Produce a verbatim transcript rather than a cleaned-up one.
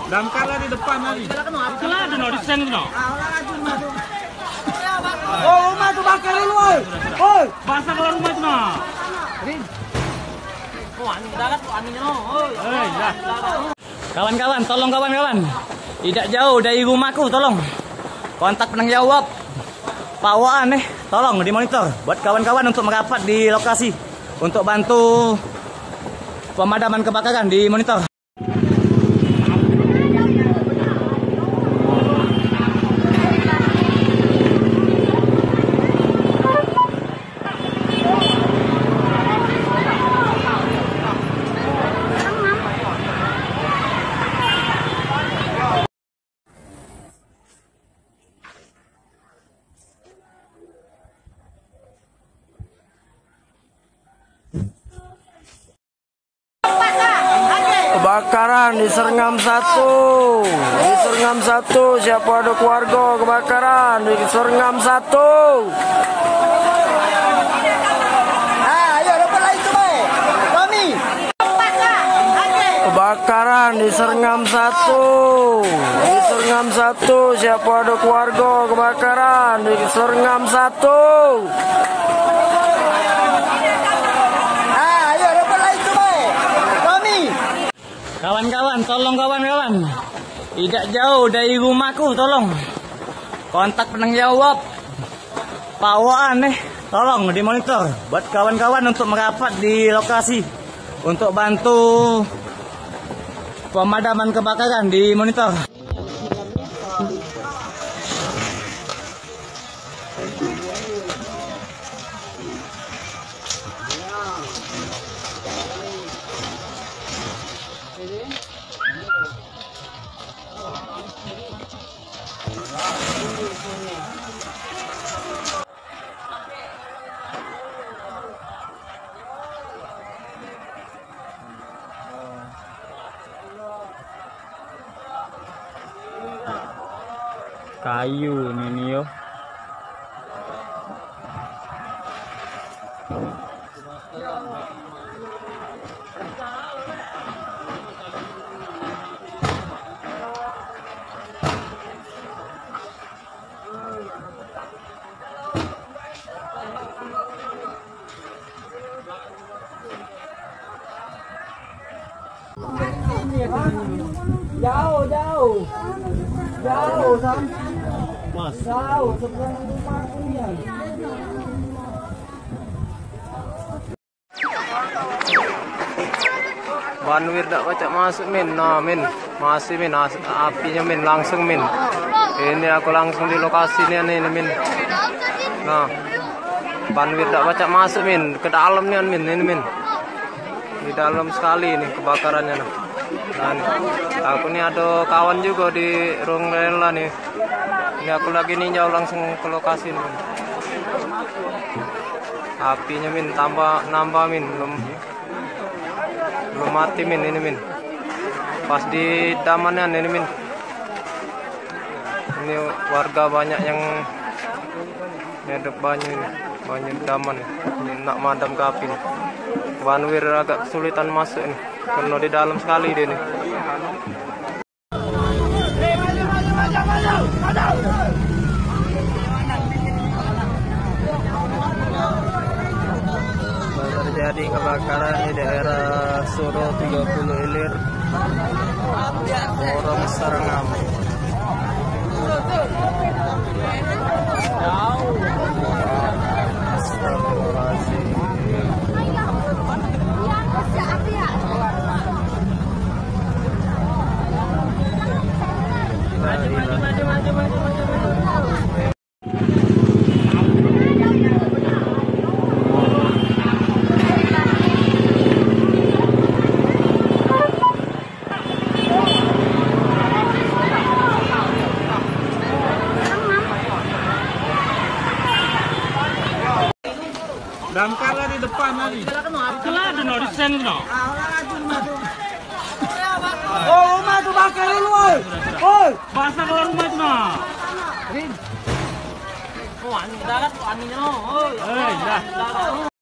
Damkar lah di depan tadi. Itulah ada no desain no. Oh, rumah tu bakar dulu, oi. Oi. Basah kalau rumah tu nah. Oh, angin darat tu, anginnya no. Oi. Eh, ya. Kawan-kawan, tolong kawan-kawan. Idak jauh dari rumahku, tolong. Kontak penanggung jawab. Pawaan eh, tolong dimonitor buat kawan-kawan untuk merapat di lokasi untuk bantu pemadaman kebakaran, dimonitor. Kebakaran di Serengam satu. Di Serengam satu, siapa ada keluarga kebakaran di Serengam satu? Ah, ayo, dapat lain tu, baik. Kami. Kebakaran di Serengam satu. Di Serengam satu, siapa ada keluarga kebakaran di Serengam satu? Ah, ayo, dapat lain tu, baik. Kami. Kawan-kawan, tolong kawan-kawan. Idak jauh dari rumahku, tolong. Kontak penanggung jawab. Pawaan eh, tolong dimonitor buat kawan-kawan untuk merapat di lokasi untuk bantu pemadaman kebakaran, dimonitor. Kayu ni, ni yo. Jauh, jauh. Jauh, Sam. Mas. Jauh, seberang rumah ni. Banwir dak pacak masuk, Min. Nah, Min. Masih, Min. As-, apinyo, Min. Langsung, Min. Ini aku langsung di lokasi ni, ni, ni, Min. Nah. Banwir dak pacak masuk, Min. Ke dalam nian, Min. Ini, Min. Di dalam sekali ni kebakarannyo, nah. Nah, ni. Aku ni ada kawan juga di ruang rela ni. Ini aku lagi ninjau langsung ke lokasi ni, Min. Apinyo, Min, tambah nambah, Min. Belum, belum mati, Min, ini, Min. Pas di daman nian ini, Min. Ini warga banyak yang nyedot banyu ini, banyu daman ini. Ini nak madam ke api ni. Banwir agak kesulitan masuk ni. Kena di dalam sekali dia ni. Terjadi kebakaran di daerah Suro tiga puluh Ilir, Lorong Serengam. Astagfirullahaladzim. Damkar lah di depan tadi. Itulah ada no desain no. Oh, rumah tu bakar dulu, oi. Oi. Basah kalau rumah tu nah. Oh, angin darat tu, anginnya no. Oi. Eh, dah.